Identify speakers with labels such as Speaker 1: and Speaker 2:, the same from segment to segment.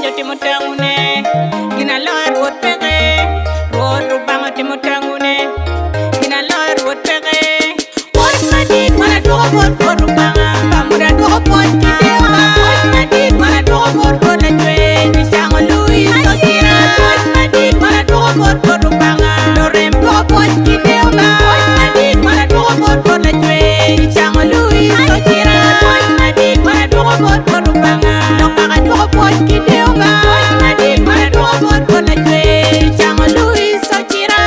Speaker 1: otimo tangune, gin aloyo Rwot peke. Rwot Rubanga otimo tangune, gin aloyo Rwot peke. Pwoc madit wan adwoko bot Rwot Rubanga, Pamuda dwoko pwoc ki deyowa. Pwoc madit wan adwoko bot Rwot Lacwec, pi cango Luis Ocira. Pwoc madit wan adwoko bot Rwot Rubanga, Lurem dwoko pwoc ki deyowa. Pwoc madit wan adwoko bot Rwot Lacwec, pi cango Luis Ocira. Pwoc madit wan adwoko bot Rwot Rubanga, Lokaka dwoko pwoc ki deyowa. Pwoc madit wan adwoko bot Rwot Lacwec, pi cango Luis Ocira.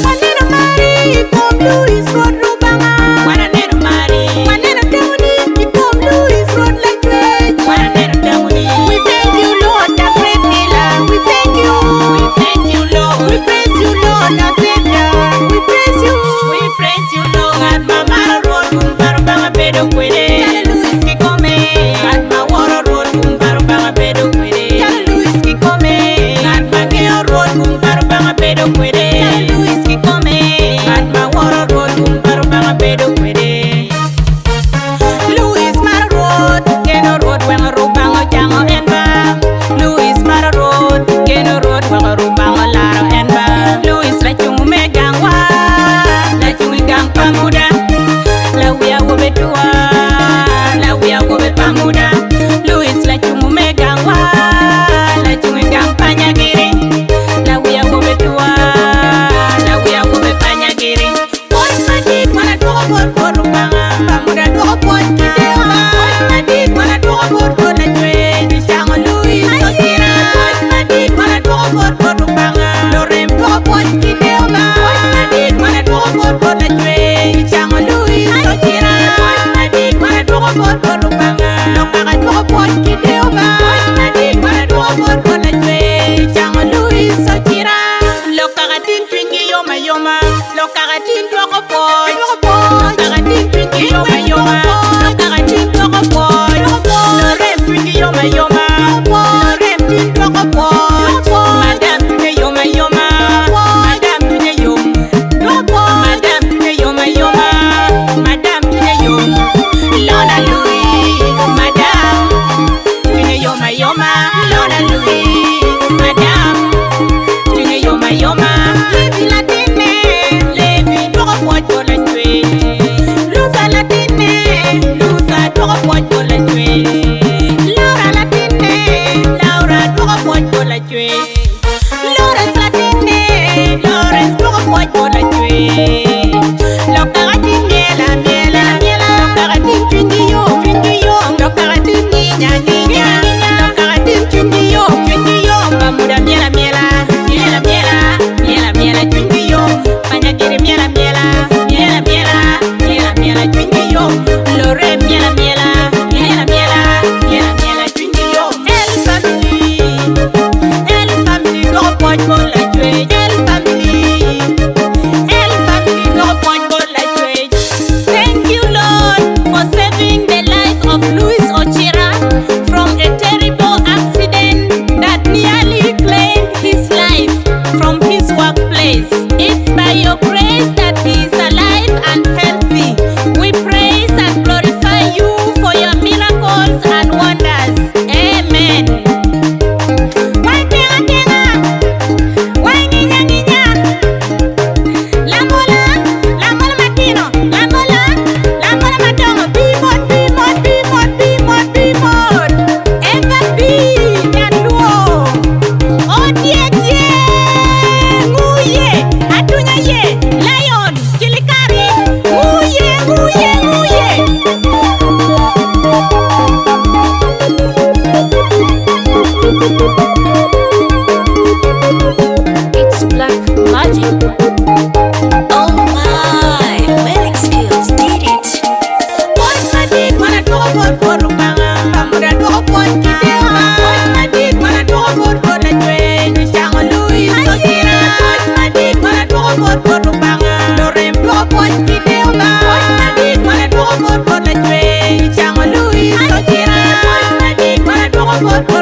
Speaker 1: Waneno mari i kom Luis Rwot Rubanga. Wan aneno mari. Waneno tangoni i kom Luis Rwot Lacwec. Wan aneno tangoni. We thank you Lord, the great healer. We thank you. We thank you Lord. We praise you Lord, our Savior. We praise you. We praise you Lord. Ngat ma maro Rwot kun paro Rubanga bedo kwede. Calo Luis kikome. Ngat ma woro Rwot kun paro Rubanga bedo kwede. Calo Luis kikome. Ngat ma ngeyo Rwot kun paro Rubanga bedo kwede. Calo Luis kikome. Ngat ma woro Rwot kun paro Rubanga bedo kwede. Luis maro Rwot, geno Rwot weko Rubanga ocango en ba. Luis maro Rwot, geno Rwot weko Rubanga olaro en ba. Luis lacungo me gangwa, lacung i gang pa muda, lawi awobe tuwa, lawi awobe pa muda. Luis lacungo me gangwa, lacung i gang pa nyagiri, lawi awobe tuwa, lawi awobe pa nyagiri. Pwoc madit wan adwoko bot Rwot Rubanga, Pamuda dwoko pwoc ki deyowa. Pwoc madit wan adwoko bot Rwot Lacwec, pi cango Luis Ocira. Pwoc madit wan adwoko bot Rwot Rubanga, Lurem dwoko pwoc ki deyowa. Pwoc madit wan adwoko bot Rwot Lacwec, pi cango Luis Ocira. Pwoc madit wan adwoko bot Rwot Rubanga, Lokaka dwoko pwoc ki deyowa. Pwoc madit wan adwoko bot Rwot Lacwec, pi cango Luis Ocira. Lokaka tin cwinygi yom ayoma. Lokaka tin dwoko pwoc. Lokaka tin cwinygi yom ayoma. Lokaka tin dwoko pwoc. Lurem cwinygi yom ayoma. Lurem tin dwoko pwoc. Madam cwinye yom ayoma. Madam cwinye yom. Madam cwinye yom ayoma. Madam cwinye yom. Lona Louise. Madam cwinye yom ayoma. Lona Louise. Madam cwinye yom ayoma. Levi latinne, Levi dwoko pwoc bot Lacwec. Luther latinne, Luther dwoko pwoc bot Lacwec. Laura latinne, Laura dwoko pwoc bot Lacwec. Lawrence latinne, Lawrence dwoko pwoc bot Lacwec. Lokaka tin myel amyela, lokaka tin cwinygi yom, cwinygi yom, lokaka tin nginya nginya, lokaka tin cwinygi yom, cwinygi yom, amuda myel amyela, myel amyela, myel amyela, cwinygi yom, panyagiri myel amyela, myel amyela, myel amyela, cwinygi yom, lurem myel amyela, myel amyela, myel amyela, cwinygi yom. El family, El family, dwoko pwoc bot Lacwec. El family, El family, dwoko pwoc bot Lacwec. Thank you Lord for saving the life of Louis Ochira from a terrible accident that nearly claimed his life from his workplace. It's by your grace that he is alive and healthy. We praise and glorify you for your miracles and wonders. Amen. Wai tinga tinga, wai nginya nginya, lamola, lamola matino, lamola, lamola madongo, bi mot, bi mot, bi mot, bi mot, bi mot. Ever be nyaluo. Odyek ye, nguye, atunya ye, lion, kilikari, nguye, nguye, nguye.
Speaker 2: It's Black Magic. Oh my, Melix Skills did it.
Speaker 1: Pwoc madit wan adwoko bot Rwot Rubanga, Pamuda dwoko pwoc ki deyowa. Pwoc madit wan adwoko bot Rwot Lacwec, pi cango Luis Ocira. Pwoc madit wan adwoko bot Rwot Rubanga, Lurem dwoko pwoc ki deyowa. Pwoc madit wan adwoko bot Rwot Lacwec, pi cango Luis Ocira. Pwoc madit wan adwoko bot Rwot.